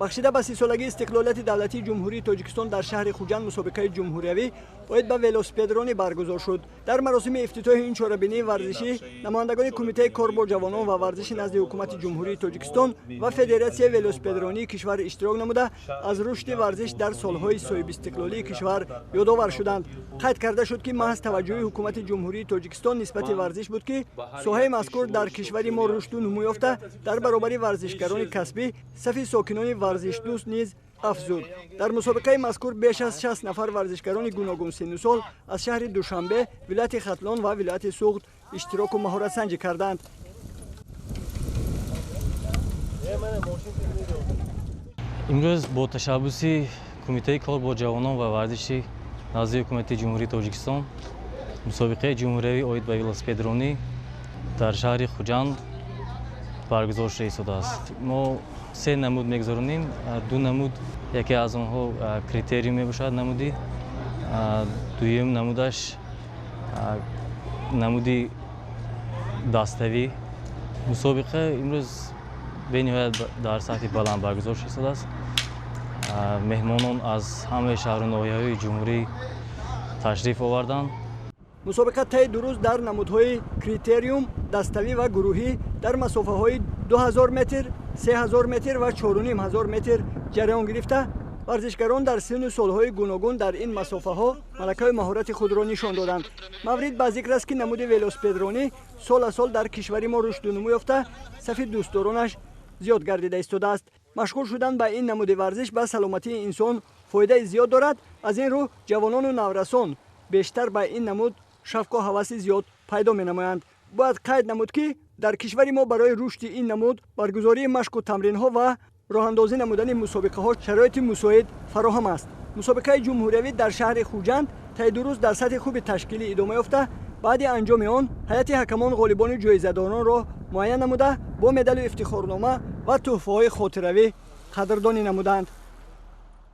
Бахшида ба 30-солагии истиқлолияти давлатии Ҷумҳурии Тоҷикистон дар шаҳри Хуҷанд мусобиқаи ҷумҳуриявӣ оид ба велосипедронӣ баргузор шуд. Дар маросими ифтитоҳи ин чорабинии варзишӣ намояндагони Кумитаи кор бо ҷавонон ва варзиши назди Ҳукумати Ҷумҳурии Тоҷикистон ва Федератсияи велосипедронии кишвар иштирок намуда, аз рушди варзиш дар солҳои соҳибистиқлолии кишвар ёдовар шуданд. Қайд карда шуд, ки маҳз таваҷҷӯҳи Ҳукумати Ҷумҳурии Тоҷикистон нисбати варзиш буд, ки соҳаи мазкур дар кишвари мо рушду нумӯ ёфта, дар баробари варзишгарони касбӣ сафи сокинони варзишдӯст низ афзуд. Дар мусобиқаи мазкур беш аз 60 нафар варзишгарони гуногун синну сол аз шаҳри Душанбе, вилояти Хатлон ва вилояти Суғд иштироку маҳоратсанҷӣ карданд. Имрӯз бо ташаббуси Кумитаи кор бо ҷавонон ва варзиши назди Ҳукумати Ҷумҳурии Тоҷикистон мусобиқаи ҷумҳуриявӣ оид ба велосипедронӣ дар шаҳри Хуҷанд баргузор шуда истодааст. Мо се намуд мегузаронем, ду намуд, яке аз онҳо критериум мебошад намуди, дуюм намудаш намуди даставӣ. Мусобиқа имрӯз бениҳоят дар сатҳи баланд баргузор шуда истодааст. Меҳмонон аз ҳамаи шаҳру ноҳияҳои ҷумҳурӣ ташриф оварданд. Мусобиқа таи 2 рӯз дар намудҳои критериум, даставӣ ва гурӯҳӣ дар масофаҳои 2000 метр, 3000 метр ва 4500 метр ҷараён гирифта, варзишгарон дар синну солҳои гуногун дар ин масофаҳо малакаи маҳорати худро нишон доданд. Маврид ба зикр аст, ки намуди велосипедронӣ сол аз сол дар кишвари мо рушду нумӯ ёфта, сафи дӯстдоронаш зиёд гардида истодааст. Машғул шудан ба ин намуди варзиш ба саломатии инсон фоидаи зиёд дорад. Аз ин рӯ ҷавонону наврасон бештар ба ин намуд шавқу ҳаваси зиёд пайдо менамоянд. Бояд қайд намуд, ки дар кишвари мо барои рушди ин намуд, баргузории машқу тамринҳо ва роҳандозӣ намудани мусобиқаҳо шароити мусоид фароҳам аст. Мусобиқаи ҷумҳуриявӣ дар шаҳри Хуҷанд таи 2 рӯз дар сатҳи хуби ташкилӣ идома ёфта, баъди анҷоми он ҳайати ҳакамон ғолибони ҷоизадоронро муайян намуда, бо медалу ифтихорнома ва тӯҳфаҳои хотиравӣ қадрдонӣ намуданд.